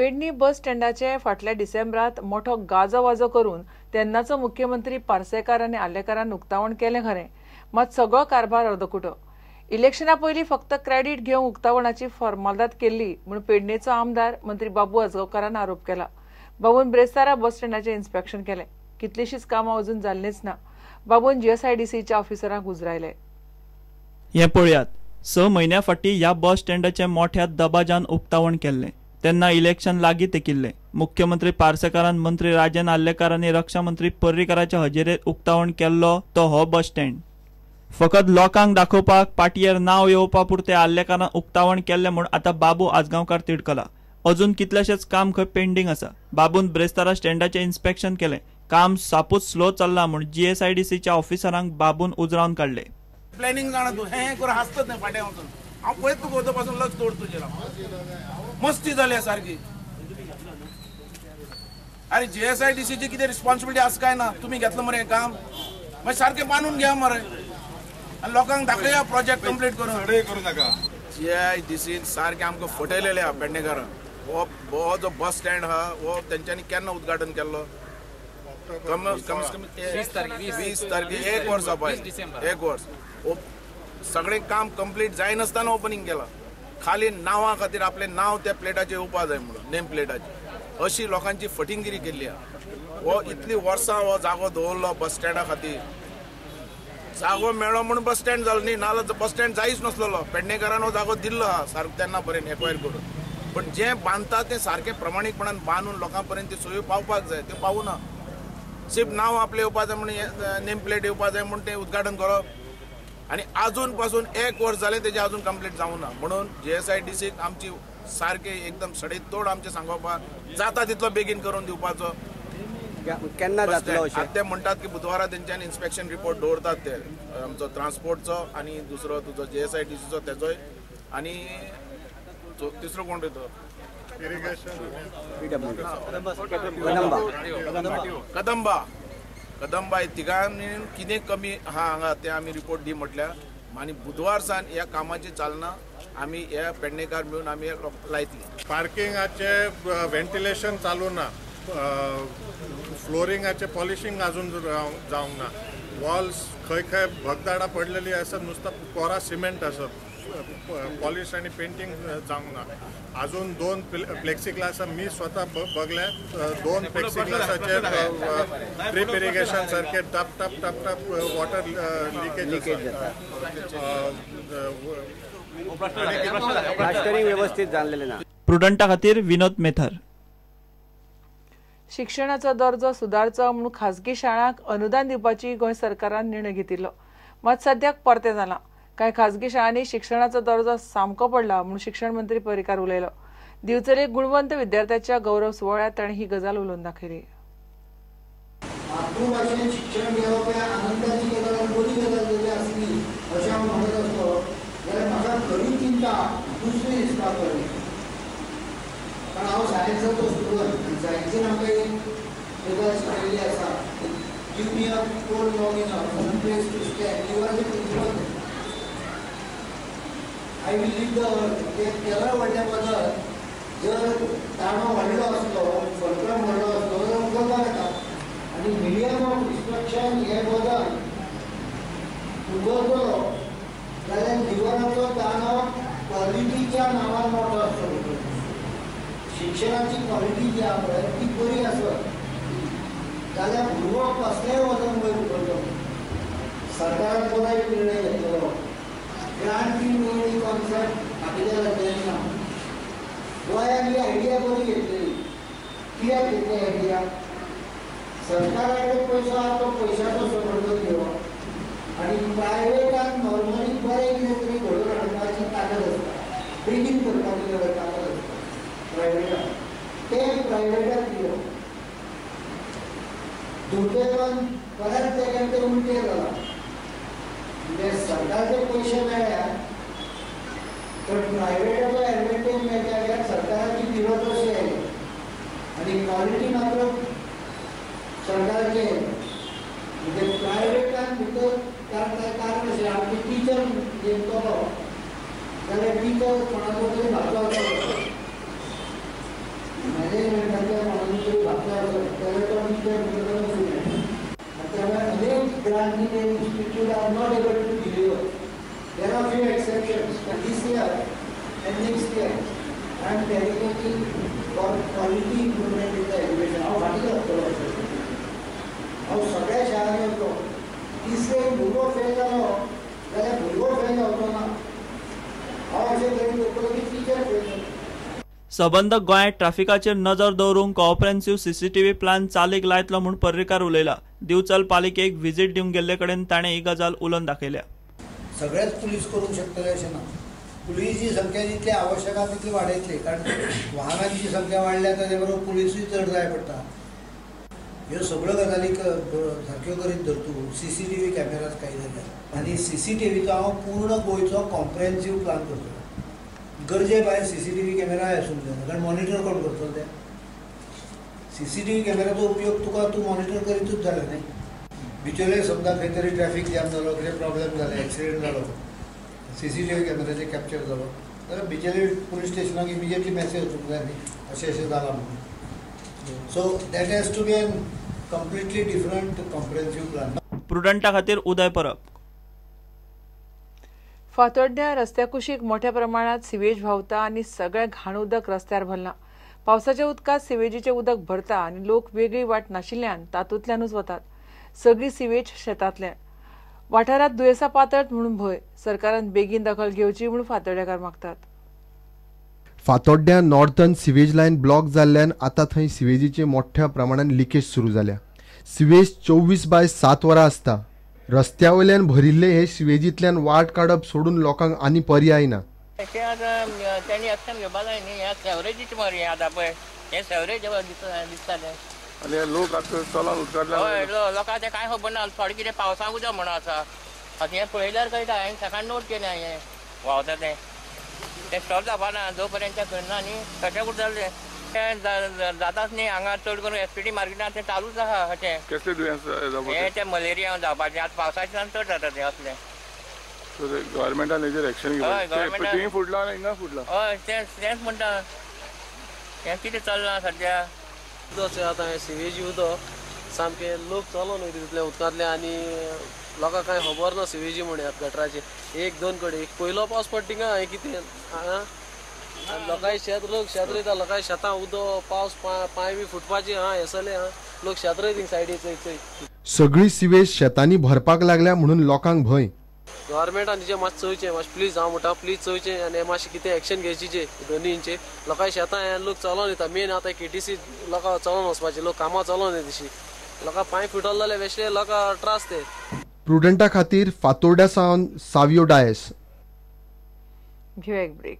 पेडणी बस स्टँडाचे फाटल्या डिसेंबरात मोठो गाजोवाजो करून तेन्नाचो मुख्यमंत्री पार्सेकार आनी आर्लेकारान उक्तावण केलें खरें, मात सगळो कारभार अर्दकुटो। इलेक्शना पयलीं फक्त क्रेडीट घेवंक उक्तावणाची फॉर्मालदाद केल्ली म्हूण पेडणेचो आमदार मंत्री बाबू आजगांवकारान आरोप केला। बाबून ब्रेस्तारा बस स्टँडाचें इन्स्पेक्शन केलें। कितलीशीच कामां अजून जाल्लींच ना। बाबून जीएसआयडीसीच्या ऑफिसरांक उजरायले। हें पळयात, 6 म्हयन्या फाटीं ह्या बस स्टँडाचें मोठ्या दबाज्यान उक्तावण केल्लें। तेन्ना इलेक्शन लागीं तेकिल्लें। मुख्यमंत्री पार्सेकारान मंत्री राजन आर्लेकार आनी रक्षा मंत्री पर्रीकाराच्या हजेरेत उक्तावण केल्लो तो हो बस स्टँड। फकत लोकांक दाखोवपाक पाटयेर नांव येवपा पुरतें आर्लेकारान उक्तावण केल्लें म्हूण आतां बाबू आजगांवकार तिडकला। अजून कितलेशेच काम खंय पेंडींग आसा। बाबून ब्रेस्तारा स्टँडाचें इन्स्पेक्शन केलें। काम सापूच स्लो चल्लां म्हूण जीएसआयडीसीच्या ऑफिसरांक बाबून उजरावन काडले। प्लॅनिंग जाणा तूं हें करून हांसतच न्ही फाटीं वचून। हांव पळयत तुका वचो पासून लक्ष दवर तुजेर। मस्ती जाल्या सारकी। अरे जीएसआयडीसीची कितें रिस्पॉन्सिबिलिटी आसा काय ना? तुमी घेतलं मरे हें काम, मागीर सारकें बांदून घ्या मरे आनी लोकांक दाखया प्रोजेक्ट कंप्लीट करून। करूं नाका। जीएसआयडीसीन सारकें आमकां फटयलेलें आहा पेडणेकारांक। हो जो बस स्टँड आहा हो तेंच्यांनी केन्ना उद्घाटन केल्लो? कम से कम 20 तारखे एक वर्स पळय, एक वर्स सगळें काम कंप्लीट जायनासतना ओपनिंग केलां। खाली नांवा खातीर आपलें नांव त्या प्लेटाचेर येवपा जाय म्हणून, नेम प्लेटाचेर अशी लोकांची फटिंगिरी केल्ली आहा। हो इतली वर्सां हो जागो दवरलो बस स्टँडा खातीर। जागो मेळ्ळो म्हणून बस स्टँड जालो न्ही, नाजाल्यार बस स्टँड जायच नासलेलो। पेडणेकारान हो जागो दिल्लो आहा सारको तेन्ना पर्यंत एक्वायर करून, पण जें बांदता तें सारकें प्रमाणीकपणान बांदून लोकां पर्यंत ती सोयी पावपाक जाय, त्यो पावना। सिर्फ नांव आपलें येवपा जाय म्हणून, नेम प्लेट येवपा जाय म्हूण तें उद्घाटन करप आनी आजून पासून एक वर्स जालें तेजें आजून कंप्लीट जावंक ना। म्हणून जीएसआयडीसीक आमची सारकें एकदम सडेतोड आमचें सांगोवपाक जाता तितलो बेगीन करून दिवपाचो। केन्ना जातलो? आतां ते म्हणटात की बुधवारा तेंच्यानी इन्स्पेक्शन रिपोर्ट दवरतात ते आमचो ट्रान्सपोर्टचो आनी दुसरो तुजो जीएसआयडीसीचो तेजोय आनी तिसरो कोण रे तो? कदंबा। कदंबा तिगांनी कितें कमी आहा हांगा तें आमी रिपोर्ट दी म्हटल्यार। आनी बुधवार सावन ह्या कामाची चालना आमी ह्या पेडणेकार मेळून आमी लायतली। पार्किंगाचे व्हेंटिलेशन चालू ना, फ्लोरिंगाचे पॉलिशिंग अजून जावंक ना, वॉल्स खंय खंय भगदाडां पडलेली आसा, नुस्ता कोरा सिमेंट आसा, पॉलिश आनी पेंटींग जावंक ना। अजून 2 प्लेक्सी ग्लास मी स्वता बघले, 2 प्लेक्सी ग्लासाचे ड्रीप इरिगेशन सारखे टप टप टप टप वॉटर लिकेज जाता। प्लास्टरिंग व्यवस्थित जाल्लें ना। प्रुडंटा खातीर विनोद मेथर। शिक्षणाचो दर्जो सुदारचो म्हणून खाजगी शाळांक अनुदान दिवपाची गोंय सरकारान निर्णय घेतिल्लो, मात सद्याक परतें जालां। कांय खाजगी शाळांनी शिक्षणाचो दर्जो सामको पडला म्हणून शिक्षण मंत्री पर्रीकार उलयलो। दिवचले गुणवंत विद्यार्थ्याच्या गौरव सुवाळ्यात ताणें ही गजाल उलोवन दाखयली। मातृभाशेन शिक्षण घेवप हें आनंदाची गजाल आनी बरी गजाल जरी आसली अशें हांव म्हणत आसलो जाल्यार म्हाका खरी चिंता दुसरी दिसपाक लागली। कारण हांव सायन्साचो स्टुडंट आनी सायन्सीन आमकां एक गजाल शिकयल्ली आसा, give me a pole long enough some place to stand, you are the principal, I will leave the earth. तें व्हडलें बदल जर ताणो व्हडलो आसलो, फलक्रम व्हडलो आसलो जाल्यार उगोवपाक येता। आनी मिडियम ऑफ डिस्ट्रक्शन हे बदल उगवतलो जाल्यार जिवनाचो ताणो क्वॉलिटीच्या नांवान मोठो आसतलो। शिक्षणाची क्वॉलिटी जी आहा पळय ती बरी आसत जाल्यार भुरगो कसलेंय वजन वयर उखलतलो। सरकारान बरो एक निर्णय घेतलेलो, ग्रांट इन एड कॉन्सेप्ट बाकीच्या राज्यांनी ना। गोंयान ही आयडिया बरी घेतलेली। कित्याक घेतली आयडिया? सरकारा कडेन पयसो आहा तो पयशाचो समर्थन घेवप आनी प्रायवेटान नॉर्मली बरें कितें तरी घडोवन हाडपाची ताकद आसता, बेगीन करपाची ताकद आसता प्रायवेटान, तें प्रायवेटाक दिवप। दुर्दैवान बऱ्याच जाग्यार तें उलटें जालां। म्हणजे सरकारचे पयशे मेळ्ळ्या तर प्रायवेटाचो एडवांटेज मेळटा जाल्यार सरकाराची ब्युरोक्रेसी आयली आनी क्वॉलिटी मात्र सरकारची आयली। म्हणजे प्रायवेटान भितर कारण अशें आमचे टिचर नेमतलो जाल्यार टिचर कोणाचो तरी भाचो आसतलो, grant in institute are not able to deliver. There are few exceptions. This year and next year I am dedicating for quality improvement in the education. हांव फाटीं लागतलो, हांव सगळ्या शाळांनी वयतलो. तिसरे भुरगो फेल जालो जाल्यार भुरगो फेल जावचो ना, हांव अशें तरेन करतलो की टिचर फेल जातलो. सबंद गोंयांत ट्राफिकाचेर नजर दवरूंक कॉम्प्रिहेन्सिव्ह सीसीटीव्ही प्लान चालीक लायतलो म्हूण पर्रीकार उलयला. दिवचल पालिकेक व्हिजीट दिवंक गेल्ले कडेन ताणें ही गजाल उलोवन दाखयल्या. सगळेच पुलीस करूंक शकतले अशें ना. पुलिसची संख्या जितली आवश्यक आसा तितली वाडयतली, कारण वाहनांची संख्या वाडल्या ताजे बरोबर पुलिसूय चड जाय पडटा. ह्यो सगळ्यो गजाली सारक्यो करीत धर तूं. सीसीटीव्ही कॅमेराज काही जाल्यार आनी सीसीटीव्हीचो हांव पूर्ण गोंयचो कॉम्प्रिहेन्सिव्ह प्लान करतलो. गरजे भायर सीसीटीव्ही कॅमेरा आसूंक जायना, कारण मॉनिटर कोण करतलो ते. सीसीटीव्ही कॅमेराचो उपयोग तुका तूं मॉनिटर करीतूच जालें न्ही. बिचोले समजा खंय तरी ट्रॅफिक जॅम जालो, कितें प्रॉब्लेम जालें, एक्सिडंट जालो, सीसीटीव्ही कॅमेराचेर कॅप्चर जालो जाल्यार बिचोले पुलीस स्टेशनाक इमिजिएटली मॅसेज वचूंक जाय न्ही, अशें अशें जालां म्हणून. So that has to be an completely different comprehensive plan. प्रुडंटा खातीर उदय परब. फातोड्ड्या रस्त्या कुशीक मोठ्या प्रमाणात सिवेज व्हांवता आनी सगळें घाण उदक रस्त्यार भरलां. पावसाच्या उदकांत सिवेजीचें उदक भरता आनी लोक वेगळी वाट नाशिल्ल्यान तातूंतल्यानूच वतात. सगळी सिवेज शेतांतल्यान वाठारांत दुयेंसां पातळत म्हणून भंय. सरकारान बेगीन दखल घेवची म्हूण फातोड्डेकार मागतात. फातोड्ड्या नॉर्थन सिवेज लायन ब्लॉक जाल्ल्यान आतां थंय सिवेजीचे मोठ्या प्रमाणान लिकेज सुरू जाल्या. सिवेज 24/7 वरां आसता. रस्त्या वयल्यान भरिल्ले हे सिवेजींतल्यान वाट काडप सोडून लोकांक आनी पर्याय ना. तेणी एक्शन घेवपा जाय न्ही. हें सेवरेजीचें मरे, हें आतां पळय हें सेवरेज दिसता तें. आनी लोक आतां चलोन उदकांतल्यान. हय, लोकांक तें कांय खबर ना. थोडें कितें पावसाक उदक म्हणून आसा. आतां हें पळयल्यार कळटा. हांवें सकाळीं नोट केलें हें व्हांवता तें. तें स्टॉप जावपा ना जो पर्यंत तें करना न्ही तशें उरतलें तें. जाताच न्ही हांगा चड करून एसपीटी मार्केटान तें चालूच आसा. अशें कसलें दुयेंस हें तें मलेरिया जावपाचें आतां पावसाच्या दिसान चड जाता तें असलें. गव्हर्मेंटान हेजेर एक्शन घेवपाक. थिंय फुडलां आनी हिंगा फुडलां. हय, तेंच म्हणटा. हें कितें चल्लां सद्या. उदक आतां हें सिवेजी उदक सामकें लोक चलोन वयता तितल्या उदकांतल्यान आनी लोकांक कांय खबर ना सिवेजी म्हूण. ह्या गटराचे एक दोन कडेन एक पयलो पावस पडटा थिंगा हें कितें आनी लोकांय शेत, लोक शेत रोयता, लोकांय शेतां उदक पावस पांय बी फुटपाची आहा हेसले आहा. लोक शेत रोयता थिंग सायडी चोय चोय. सगळी सिवेज शेतांनी भरपाक लागल्या म्हणून लोकांक भंय. गव्हर्मेंटान तिचें मातशें चोवचें, मातशें प्लीज हांव म्हणटा प्लीज चोवचें आनी मातशें कितें एक्शन घेवचें दोनींचें. लोकांय शेतां हें लोक चलोन वयता. मेन आतां केटीसी लोकां चलोन वचपाचें, लोक कामां चलोन वयता तशी. लोकां पांय फुटले जाल्यार बेश्टे लोकां त्रास ते. प्रुडंटा खातीर फातोर्ड्या सावन सावियो डायस. घेवया एक ब्रेक.